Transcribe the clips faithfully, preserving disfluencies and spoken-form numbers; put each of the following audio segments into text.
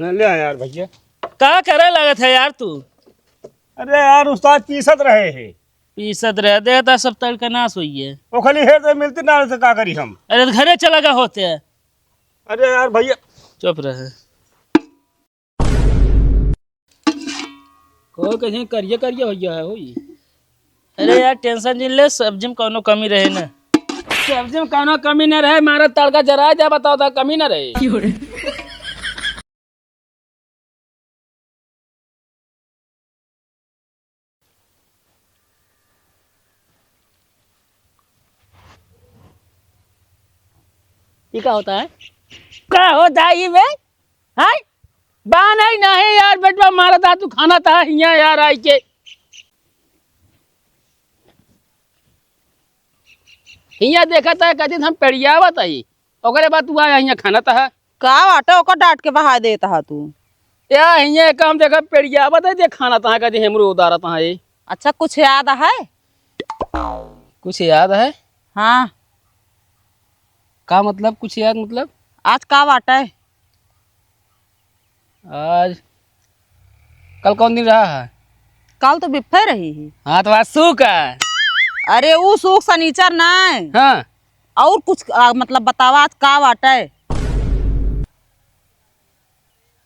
ले आ यार भैया। का करे लागत है यार तू? अरे यार उस्ताद पीसत रहे हैं। पीसत रहे, देखता सब तड़का नाश होइए। ओखली हेर तो मिलती ना तो का करी हम? अरे तो घरे चला गया होते। अरे यार भैया। चुप रहे। को कहीं करिया करिया होइया है होई। अरे यार tension जिन ले, सब्जी में कौनो कमी रहे ना। सब्जी में कौनो कमी ना रहे, मारा तड़का जरा दे, बताओ तो कमी ना रहे। ई का होता है? का होता है ई बे? हैं? बा नहीं, नहीं यार, बेटवा मारा था तू खाना था हियाँ यार आई के। हियाँ देखा था कदी हम पेड़ियावत आई, ओकरे बाद तू आया हियाँ खाना था। का बाटे ओकर डांट के बहा देत हा तू? या हियाँ एक हम देखा पेड़ियावत है, देख खाना था कदी हमरो उदारत है। अच्छा कुछ याद है? कुछ याद है? हाँ। का मतलब कुछ याद मतलब? आज का बाटे? आज, कल कौन दिन रहा है? कल तो बिफे रही ही। हाँ, तो आज सुक है। अरे, ऊ सुक सनीचर ना है। हाँ। और कुछ, आ, मतलब, बतावा, आज का बाटे?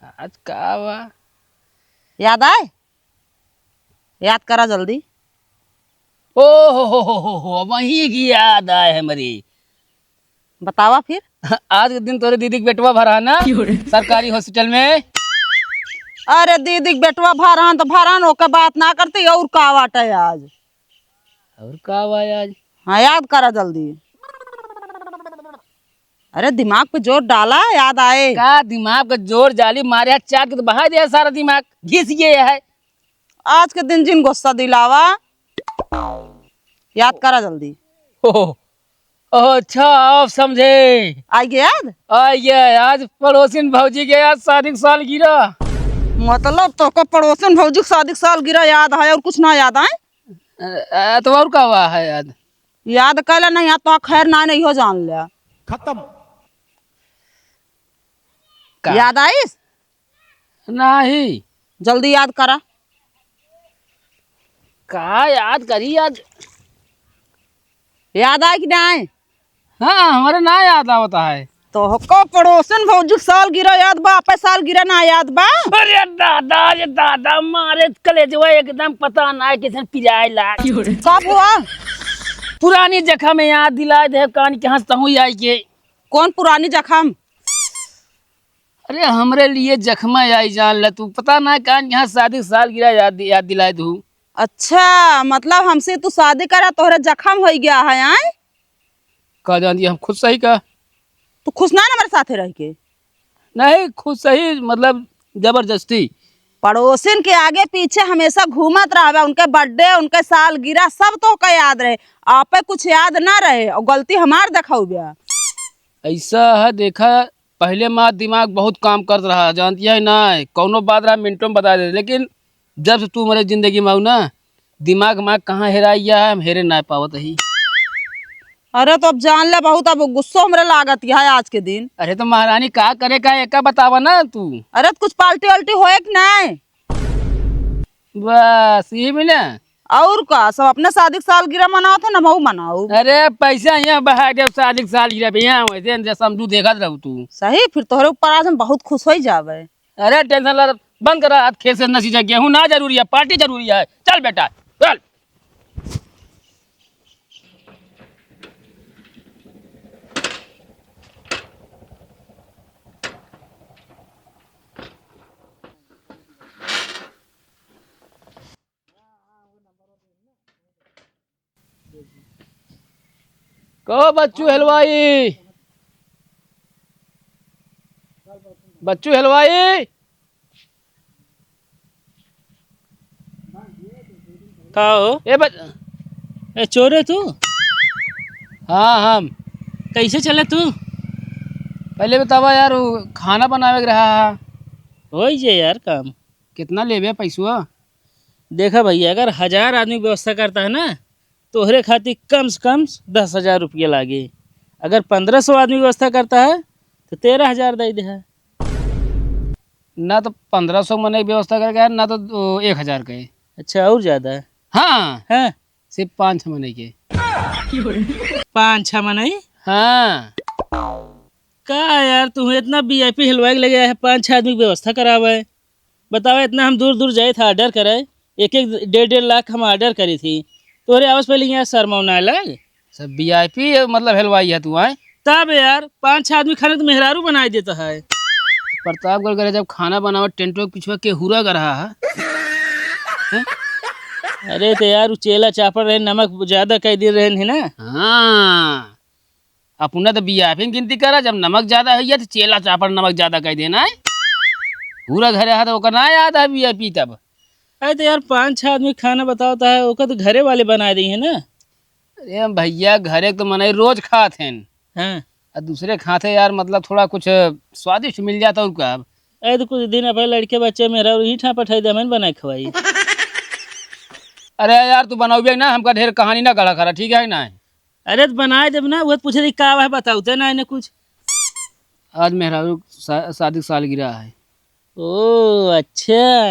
आज का बा? याद आए? याद करा जल्दी। ओ हो हो हो हो हो, वही की याद आए हमरी। बतावा फिर। आज के दिन तोरे दीदी के बेटवा भरा ना, क्यों रे? सरकारी hospital में। अरे दीदी के बेटवा भरान तो भरान, ओकर बात ना करती, और का बाटे आज? और का बा आज? हाँ, याद करा जल्दी। अरे दिमाग पे जोर डाला, याद आए। का दिमाग पे जोर जाली, मारे हाथ चाट के तो बहा दिया सारा दिमाग, घिस गए है। आज के दिन जिन गुस्सा दिलावा, याद करा जल्दी। ओह, ओह, अच्छा, अब समझे। आई गया याद? आई गया, आज पड़ोसिन भौजी के आज शादी के सालगिरह। मतलब तोका पड़ोसिन भौजी के शादी के सालगिरह याद है और कुछ ना याद आए? अ, अ, तो और का हुआ है याद? याद कैला नहीं, याद तो खैर ना नहीं हो जान लिया। खत्म। का? याद आइस? नाही। जल्दी याद करा। का याद करी आज? याद आए कि नाही? हाँ, हमरे ना याद आवत है। तोहको पड़ोसन भौजी के सालगिरह याद बा, आपे सालगिरह ना याद बा? अरे दादा, अरे दादा, मारे कलेजवा एकदम पता ना है किसन पिराए लाग। कब हुआ? पुरानी जख्म याद दिलाए दे, कान के हंसता हूँ आई के। कौन पुरानी जख्म? अरे, हमरे लिए जख्मा आई जान ले तू, पता ना कान यहाँ शादी सालगिरह याद, याद दिलाए दू। अच्छा, मतलब हमसे तू शादी करा, तोहरे जख्म होइ गया है, आय? का जान दिया, हम खुश सही का? तू खुश ना ना हमारे साथे रह के? नहीं, खुश सही, मतलब जबरदस्ती। पड़ोसिन के आगे पीछे हमेशा घूमत रहबे, उनके birthday, उनके सालगिरह सब तोहका याद रहे, आपे कुछ याद ना रहे और गलती हमार देखाउबे। ऐसा है, देखा, पहिले मार दिमाग बहुत काम करत रहा, जानती है ना, कौनो बात रहा मिनटों में बता दे, लेकिन जब से तू हमारे जिंदगी में आऊ ना, दिमाग माग कहाँ हेराई गया है, हम हेरे ना पावत ही। अरे तो अब जान ले, बहुत अब गुस्सो हमरे लागत है आज के दिन। अरे तो महारानी का करे का, एका बतावा ना तू। अरे तो कुछ पार्टी वार्टी होए कि नहीं? बस, ये भी ना। और का, सब अपने शादी के सालगिरह मनावत है ना, मऊ मनाऊ। अरे पैसा यहाँ बहा के शादी के सालगिरह पे यहाँ वैसे समझू देखत रहू तू। सही, फिर तोहरे ऊपर आज हम बहुत खुश हो जावे। अरे tension ला, बंद करा, आज खेत से नसीजा, गेहूं ना जरूरी है, पार्टी जरूरी है। चल बेटा, चल। कहो बच्चू हलवाई, बच्चू हलवाई। का हो? ए बच- ए, चोर है तू? हाँ, हम। कैसे चले तू? पहले बतावा यार, वो खाना बनावे के रहा है। होई जे यार काम। कितना लेबे पैसवा? देखा भैया, अगर हजार आदमी व्यवस्था करता है ना, तोहरे खातिर कम से कम दस हजार रुपया लागे। अगर पन्द्रह सौ आदमी व्यवस्था करता है, तो तेरह हजार दे दे है। ना तो पन्द्रह सौ मनई के व्यवस्था करके है, ना तो, ओ, एक हजार के। अच्छा, और ज्यादा है? हाँ। हाँ। सिर्फ पाँच छः मनई के। पाँच छः मनई? हाँ। का यार, तू इतना वीआईपी हलवाई के लगे है, पाँच छः आदमी की व्यवस्था करावे? बताओ, इतना हम दूर दूर जाए था ऑर्डर करे, एक एक डेढ़ डेढ़ लाख हम ऑर्डर करी थी। तोरे आवस पहले यहाँ शर्माओ ना लग। सब वीआईपी मतलब हलवाई है तू, आए? तब यार, पाँच छः आदमी खाने तो मेहरारू बनाए देता है। प्रतापगढ़ गए जब खाना बनावे, टेंटो के पिछुआ के हुरा कर रहा है। हैं? अरे तो यार, उ चेला चापड़ रहे, नमक ज्यादा कह दे रहे हैं ना। हाँ, अपना तो वीआईपी गिनती करा, जब नमक ज्यादा है तो चेला चापड़ नमक ज्यादा कह देना है। पूरा घर है तो ओकर ना याद है वीआईपी तब। अरे तो यार, पाँच छः आदमी खाना बताओ तो है, ओकर तो घरे वाले बनाए दी है ना। अरे भैया, घरे तो मनई रोज खात हैं। हाँ। आ दूसरे खाते यार, मतलब थोड़ा कुछ स्वादिष्ट मिल जाता और का। अरे तो कुछ दिन अपने लड़के बच्चे मेहरारू ही ठा पठाई दे, हमें बनाए खवाई। अरे यार, तू बनाओ भी ना, हमका ढेर कहानी ना गढ़ा करा, ठीक है ना? अरे तो बनाए देब ना, वो तो पूछे थी का है, बताओ ते ना इन्हें कुछ। आज मेहरारू शा-, शादी की सालगिरह है। ओ अच्छा,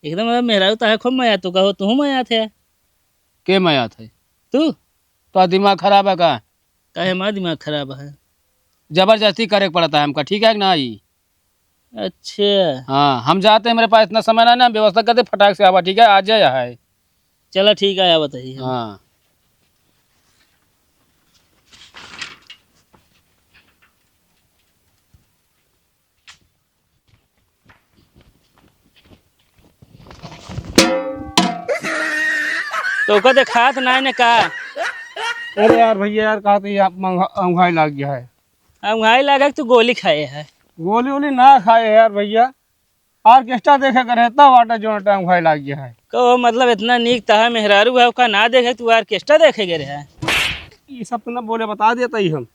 एकदम अब मेहरारू तो है खूब मया, तो कहो तू मया थे। के मया थे? तू। तो दिमाग खराब है का? काहे हमारा दिमाग खराब है? जबरदस्ती करे के पड़ता है हमका, ठीक है कि नहीं? अच्छा। हाँ, हम जाते हैं, मेरे पास इतना समय नहीं ना, व्यवस्था करते फटाक से आवा, ठीक है? आ जाए है। चला ठीक है, आवत ही हम। हाँ। तो ओका देखात नाय ने का? अरे यार भैया यार, कहा तो ये आप मंगा-, अंघाई लाग गया है। अंघाई लागे कि तू गोली खाए है? गोली वोली ना खाए यार भैया, ऑर्केस्ट्रा देखे करे, इतना वाटा जो अंघाई लाग गया है। कहो मतलब इतना नीक तहा मेहरारू है, ओका ना देखे तू ऑर्केस्ट्रा देखे गए है? ये सब तो ना बोले, बता देता ही हम।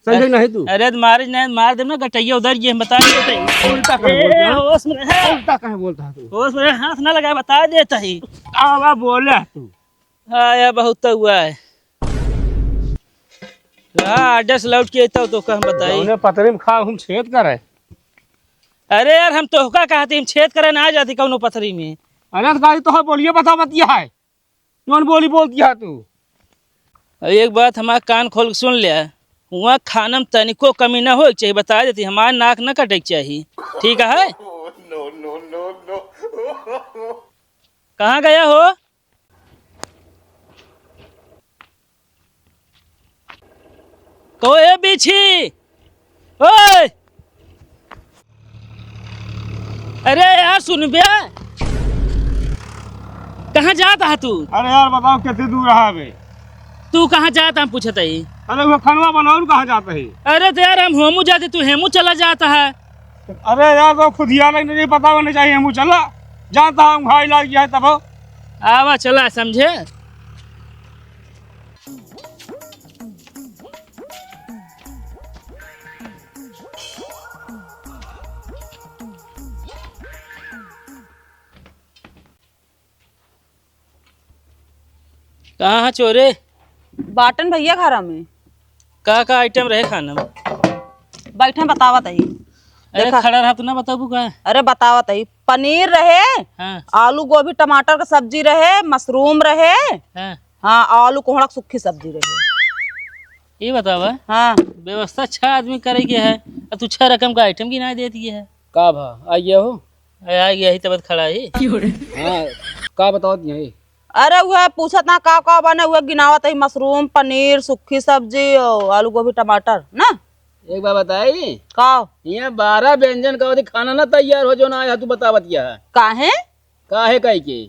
समझे अरे, नहीं तू? अरे, तो मारे नहीं, मार देब ना, गटैया उधर ये, हम बता देते ही। उल्टा काहे ए, बोलता है? होश में रहे। उल्टा काहे बोलता है तू? होश में रहे, हाथ ना लगाए, बता देता ही। आवा बोले तू। हाँ, यार, बहुत तो हुआ है। हाँ, आडस लौट के तो, तो कह बताई। जौने पतरी में खा, हम छेद करे। अरे यार, हम तोहका कहती, हम छेद करे ना जाती कौनो पतरी में। अरे, तो गाड़ी तो है, बोलिए, बता, बतिया है। कौन बोली बोलती है तू? अब एक बात हमार कान खोल के सुन ले, हुआँ खाना में तनिको कमी ना होए के चाही, बता देती, हमार नाक ना कटे के चाही, ठीक है? कहाँ गया हो? कहो, ए बिच्छी, ओए! अरे यार, सुन बे, कहाँ जात हा तू? अरे यार, बताओ, कितनी दूर रहा बे? तू कहाँ जात हा, हम पूछत हई। अरे, वो खनवा बनाउन कहाँ जात है? अरे तो यार, हम होमू जाते, तू हेमू चला जात हा। अरे यार, तो खुद ही आ रही, नहीं पता होना चाहिए, हेमू चला जाता हूँ, भाई लाग गया है तब। आवा, चला, समझे? कहाँ है चोरे? बाटन भैया घरा में। का का आइटम रहे खाना में? बैठे बतावत ही। अरे देखा। खड़ा रहा तो ना बताबू का? अरे बतावत ही, पनीर रहे, हाँ। आलू गोभी टमाटर का सब्जी रहे, मशरूम रहे, हाँ। हाँ, आलू कोहड़ा की सूखी सब्जी रहे। ये बतावा, हाँ। व्यवस्था छह आदमी करे के है, अब तू छह रकम का आइटम गिनाए देती है। का भा, आ गया हो? ए, आ गया ही तब खड़ा ही। हाँ, का बतावत ही? अरे उहे पूछत ना का का बने, उहे गिनावत ही, मशरूम, पनीर, सूखी सब्जी और आलू गोभी टमाटर ना। एक बात बताई? का? यहाँ बारह व्यंजन का अवधि खाना ना तैयार हो जो ना आया तू बतावत ही है। काहे? काहे कह के?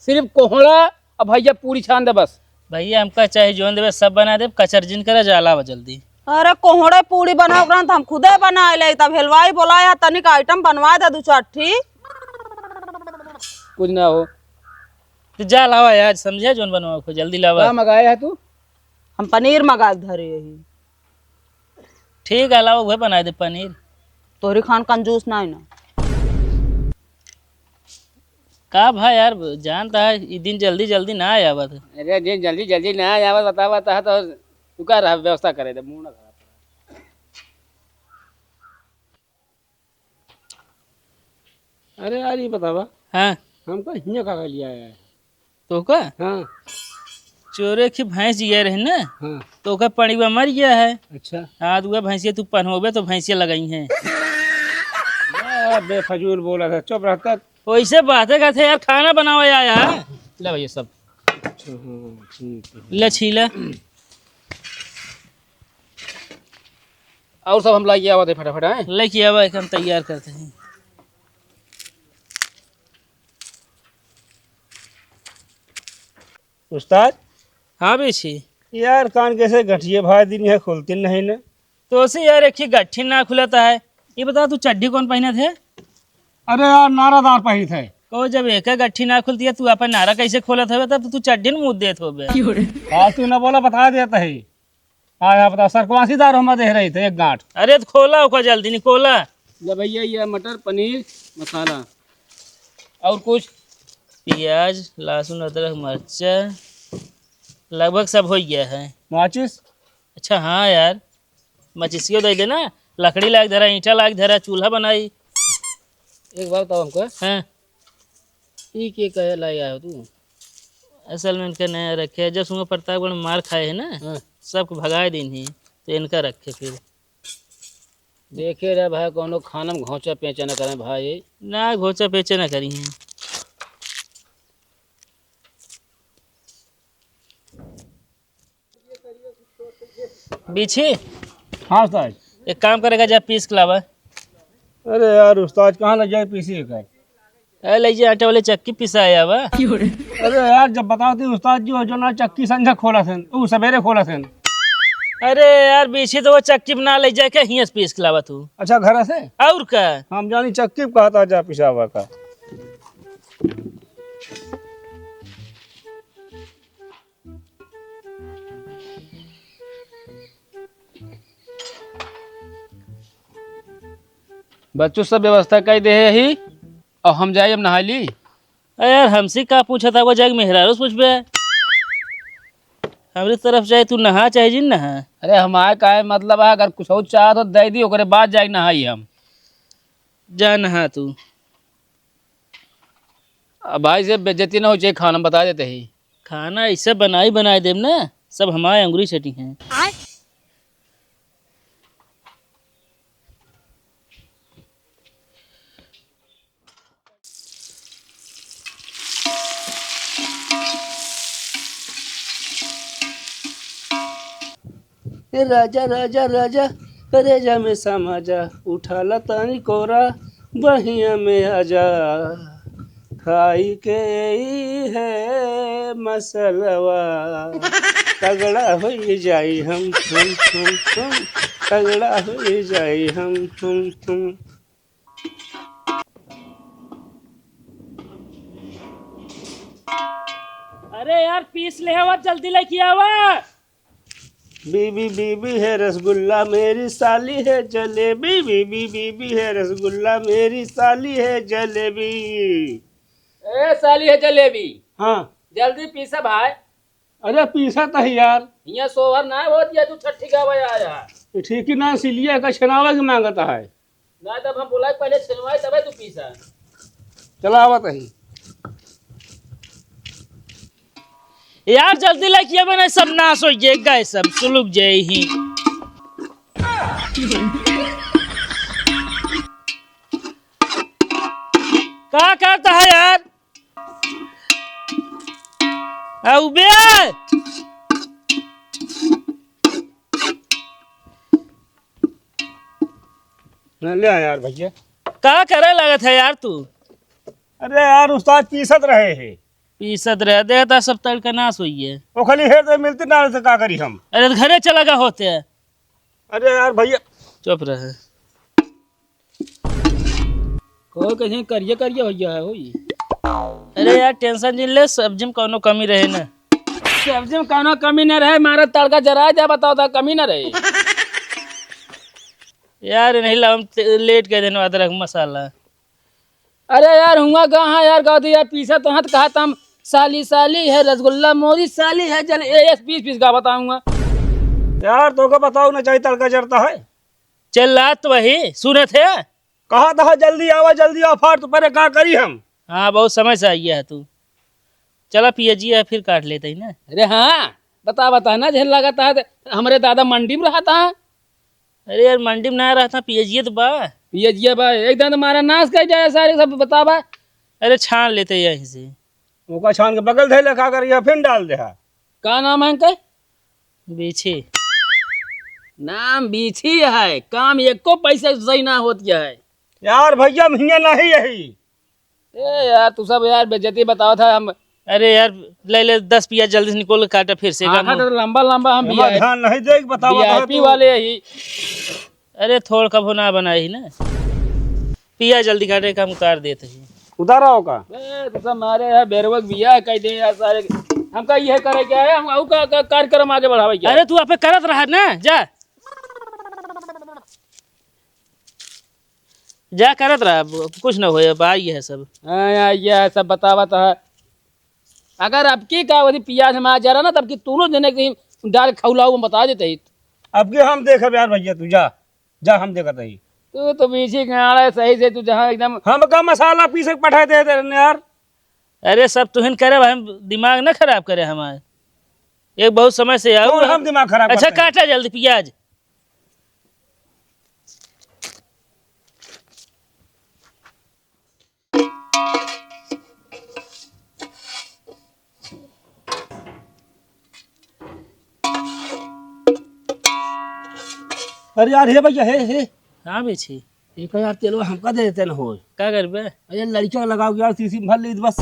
सिर्फ कोहड़ा अब भैया पूरी छान दे बस। भैया हमका चाहे जोन देवे सब बना देब, कचर जिन करे, जा लावा जल्दी। अरे कोहड़े पूरी बनाओ रहन त हम खुदे बनाए ले, तब हलवाई बोलाए है, तनिक आइटम बनवाए दे दू चार ठी। कुछ ना हो। तो जा लावा यार, समझे जोन बनवाओ को, जल्दी लावा। का मंगाए है तू? हम पनीर मंगा के धरे यही। ठीक है, लावा उहे बनाए दे पनीर। तोहरी खान कंजूस ना है ना। का भाई यार, जानता है, ई दिन जल्दी जल्दी ना आवत है। अरे, दिन जल्दी जल्दी ना आवत, बतावत है तो तू का रहा व्यवस्था करे दे, मूड ना खराब करे। अरे यार, ये बतावा। हाँ। हमका हियाँ का, का लिया है? तो का? हाँ। चोरे की भैंस जिया रही ना, हाँ। तो ओकर पड़िवा मर गया है। अच्छा। हाँ, तो वह भैंसिया तू पन्होबे तो भैंसिया लगाई हैं। आ, बेफजूल बोला था, चुप रहता। वैसे बातें करते यार, खाना बनावा यार। ले भैया सब। अच्छा, हाँ, ठीक है। ले छीला। और सब हम लाइके आवत है फटाफट, हैं? लेके आवा, एक हम तैयार करते हैं। उस्ताद? हाँ बीछी। यार, कान कैसे गठिए भाई दिन है, खुलती नहीं न। तो से यार, एक ही गट्ठी ना खुलता है। ये बता, तू चड्ढी कौन पहनत है? अरे यार, नारादार पहनत है। कहो, जब एक गट्ठी ना खुलती है, तू अपन नारा कैसे खोलत हवे? तब तो तू चड्ढी न मुँह देत होबे। फालतू ना बोला, बता देता है। हाँ, यहाँ बता, सरकवासीदार हम दे रहे थे एक गांठ। अरे तो खोला ओका जल्दी, नहीं खोला। ले भैया, ये मटर पनीर मसाला। और कुछ? प्याज, लहसुन, अदरक, मरचा, लगभग सब हो गया है। माचिस? अच्छा हाँ यार, माचिसियो दे देना। लकड़ी लाग धरा, ईंटा लाग धरा, चूल्हा बनाई। एक बात बताओ हमको। हाँ। ई के कहे लाई आयो तू? असल में इनका नया रखे है, जब सुनो प्रतापगढ़ में मार खाए है ना, हाँ। सबको भगाए दिन ही, तो इनका रखे फिर। देखे रहे भाई, कोनो खाना में घोंचा पेंचा न करें भाई। ना, घोंचा पेंचा न करी हैं। बीछी? हाँ उस्ताद। एक काम करेगा, जा पीस के लावा। अरे यार उस्ताद, कहाँ लग जाए पीसी का? अरे ले जा, आटे वाले चक्की पिसाया बा। अरे यार, जब बताओ थे उस्ताद जी, वो जो ना चक्की संझा खोला थे, वो सवेरे खोला थे। अरे यार, बीछी तो वो चक्की बना ले जाके हियाँ से पीस के लावा तू। अच्छा, घर से? और का? हम जानी चक्की पे कहा था जा पिसावा का। बच्चों, सब व्यवस्था कई दे ही, और हम जाई, हम नहाई ली। अरे यार, हमसे का पूछा था, वो जाके मेहरारू से पूछबे। हमरी तरफ चाहे तू नहा, चाहे जिन नहा। अरे, हमारे काहे मतलब है, अगर कुछ और चाह तो दे दी, ओकरे बाद जाके नहाई हम। जा नहा तू। अब भाई से बेइज्जती ना हो, चाहे खाना बता देते ही। खाना ऐसे बनाई, बनाई देब ना, सब हमारे अंगुरी चटी हैं। ए राजा, राजा, राजा, करेजा में समा जा, उठाला तानी कोरा, बहिया में आजा, खाई के ई है मसलवा, तगड़ा होई जाई हम, हम, हम, हम, तगड़ा होई जाई हम, हम, हम। अरे यार, पीस ले आवा, जल्दी लेके आवा। बीबी, बीबी है रसगुल्ला, मेरी साली है जलेबी। बीबी, बीबी है रसगुल्ला, मेरी साली है जलेबी। ए, साली है जलेबी। हाँ। जल्दी पीसा भाई। अरे, पीसा तो है यार। हियाँ सोहर ना होत, ये तू छठी गावे आया। ये ठीक ही ना, सिलिया का छेनावा की मांगता है। ना, तब हम बोला पहले छिलवाए, तबे तू पीसा। चला आवत ही। यार, जल्दी लेके आवे ना, सब नाश हो गए, गए सब, सुलुक जाए ही। का करता है यार? आ, उबे! ना, ले आ यार भैया। का करे लागत है यार तू? अरे यार, उस्ताद पीसत रहे हैं। पीसत रहे, देखता सब तड़का नाश होई है। ओ खाली हेर तो मिलती ना, तो का करी हम? अरे, तो घरे चला गा होते। अरे यार भैया। चुप रहे। कहो, कहीं करिया करिया हो गया है, होई। अरे यार, tension जिन ले, सब्जी में कौनो कमी रहे ना। सब्जी में कौनो कमी ना रहे, मारा तड़का जरा दे, बताओ तो कमी ना रहे। यार, नहीं लाऊं, ते-, लेट के दिन अदरक मसाला। अरे यार, हुआ कहाँ यार, कहा तो यार, पीसा तो हाथ कहा तम, साली, साली है रसगुल्ला, मोरी साली है जल, ए, एस पीस पीस का बताऊंगा। यार, तो का बताओ ना, चाहे तड़का जरता है। चल, रात वही सुनत है। कहा था जल्दी आवा, जल्दी आवा, फाट तो परे का करी हम। हाँ, बहुत समय से आई है तू। चला पियजिया फिर काट लेते ही ना। अरे हाँ, बता, बता ना, जहन लागत है त हमरे दादा मंडी में रहत है। अरे यार, मंडी में ना रहत है, पियजिया तो बा। पियजिया बा, एकदम तुम्हारा नाश कर जाए सारे, सब बतावा। अरे छान लेते यहीं से। ओका छान के बगल धैले का करिया, फिर डाल दे हा। का नाम है इनके? बीछी। नाम बीछी है, काम एको पैसा से सही ना होत है। यार भैया, हम हियाँ नहीं यही। ए यार, तू सब यार बेइज्जती बतावत है हम। अरे यार, ले ले दस पियाज जल्दी से निकोल के काटे फिर से। हाँ, काम हाँ, हो। तो लंबा लंबा हम हमारा भी ध्यान नहीं देख, बतावा तो V I P तू। वाले ही। अरे थोड़ कभो ना बनाई ना। पियाज जल्दी काटे, काम उतार देते ही। उतारा हो का? ए, तू सब मारे है, बेरवक बिया कह दे यार सारे। हमका ये करे क्या है? हम अउ का, का कार्यक्रम आगे बढ़ावे क्या? अरे तू आपे करत रहा ना, जा। जा करत रहा, अब कुछ न होए, अब आई है सब। हाँ, आई है सब, बतावत है। अगर अबकी का वही पियाज हम आ जा रहा ना, तब की दोनों जने की डाल खौलाऊ, हम बता देते ही। अबकी हम देखब यार भैया, तू जा, जा, हम देखत ही। तू तो बीछी गाड़ा है, सही से तू जहाँ एकदम हमका मसाला पीसे के पठाए दे दे यार। अरे सब तुहिन करे भाई, दिमाग न खराब करे हमार। एक बहुत समय से आऊ कौन है। हम दिमाग खराब अच्छा करते हैं? काटा जल्दी पियाज। अरे यार, हे भैया, हे, हे। हाँ बेची। एक हजार तेलवा हमका दे देते न हो। का करबे? अरे लड़किया के लगाओ यार, सीसी में भर ली बस।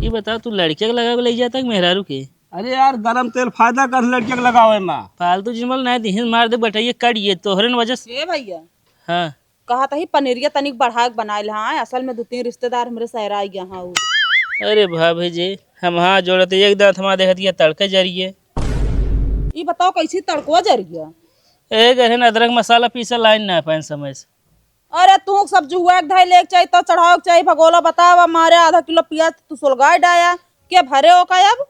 ये बताओ, तू लड़किया के लगा के ले जाता है कि मेहरारू के? अरे यार, गरम तेल फायदा कर लड़किया के लगावे में। फालतू जिन बोल ना, दिहिन मार दे बटाइए, कट ये तोहरे न वजह से। ए भैया। हाँ। कहत ही पनीरिया तनिक बढ़ा के बनाए ले, हाँ, असल में दो तीन रिश्तेदार हमरे सहरा आ गया, हाँ, उ। अरे भाभी जी, हम हाथ जोड़त ही, एक दांत हमार देखत ही तड़के जरिए। ई बताओ कैसी तड़कवा जरिया? ए, गहन अदरक मसाला पीसे लाइन ना पाएन समय से। अरे तू सब जुहुआ के धाई लेके चाहिए तो चढ़ाओ के चाहिए भगोला, बतावा, मारे आधा किलो पियाज तू सुलगाए डाया, के भरे ओका अब?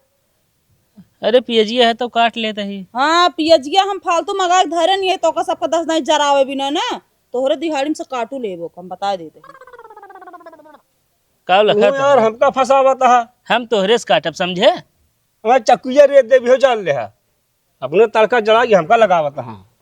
अरे पियजिया है तो काट लेते ही। हाँ, पियजिया हम फालतू मंगा के धरे नहीं है, तो का सबका दस नहीं जरावे बिना ना, तोहरे दिहाड़ी में से काटू लेबो, हम बता देते हैं। का तू लखत यार है? हमका फंसावत है। हम तोहरे से काटब समझे? हमारे चक्कुया रेत देवी हो जान ले है। अपने तड़का जला के हमका लगावत है।